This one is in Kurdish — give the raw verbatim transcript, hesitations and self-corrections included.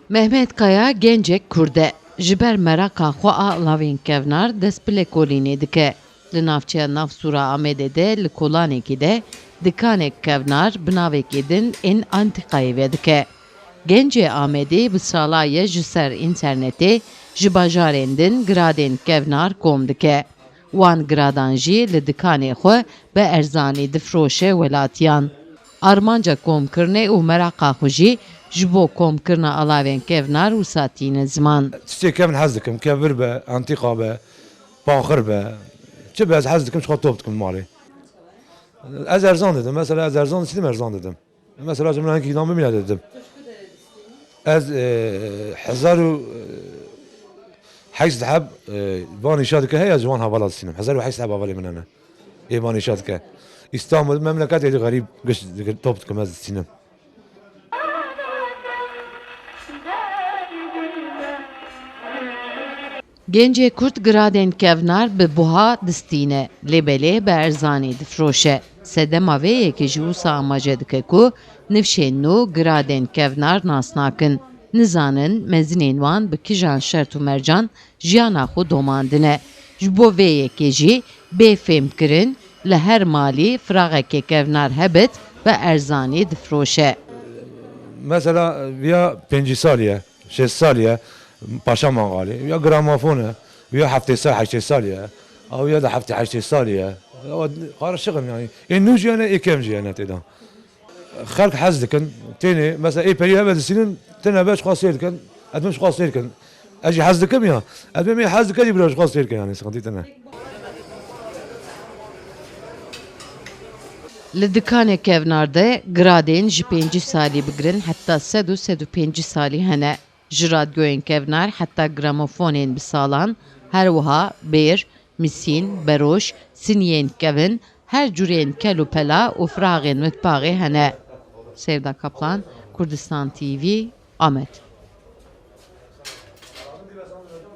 Mehmet Kaya gencek Kurd e. Ji ber meraqa xwe a alavên kevnar dest bi lêkolînê dike. Li navçeya Navsûra Amedê de li kolanekî de dikanek kevnar bi navekî din ên antîkayê vedike. Gencê Amedê bi sala ye ji ser înternetê ji bajarên din giradên kevnar kom dike. Wan giradan jî li dikanê xwe bi erzanî difroşe welatiyan. Armanca komkirinê û meraqa xwe jî ji bo komkirina alavên kevnar wisa tîne ziman. Tiştê kevn hez dikim, kevir be, antîqa be, paxir be. Çi be ez hez dikim, ji xwe top dikim malê. Ez erzan didim, mesela ez erzan diştim, erzan didim. Mesela ji min hinkî kilam bimîne didim. Ez, e, hezar û, e, heyşt heb, e, van îşa dike heye, ji wan hevala distînim. Hezar û heyşt heb hevalê min hene. Ê van îşa dike. Îstanbul, memleketê di xerîb giş top dikim ez distînim. Gencê Kurd giradên kevnar bi buha distîne, lê belê bi erzanî difroşe. Sedema vê yekê jî wisa amaje dike ku nifşên nû giradên kevnar nas nakin. Nizanin mezinên wan bi kijan şert û mercan jiyana xwe domandine. Ji bo vê yekê jî bê fêmkirin li her malî firaxekê kevnar hebit bi erzanî difroşe. Mesela viya pêncî salî ye, şêst salî ye, paşa mangalê, ya gramofon e, ya heftê sal, heştê salî ye, ew ya da heftê heştê salî ye. Ew karışık in yani. Ê nû jî hene, ê kevn jî hene têda. Xelk hez dikin, tênê, mesela ê perî heve distînin, tine be ji xwe sêr dikin, ez bim ji xwe sêr dikin. Ez jî hez dikim ya, ez bim ê hez dikin jî bira ji xwe sêr dikin yani, sıkıntı tine. Li dikanê kevnar de giradên ji pêncî salî bigirin heta sed û sed û pêncî salî hene. Ji radyoyên kevnar heta gramofonên bi salan, her wiha bêr, misîn, beroş, siniyên kevin, her curên kel û pela û firaxên mitbaxê hene. Sevda Kaplan, Kurdistan T V, Amed.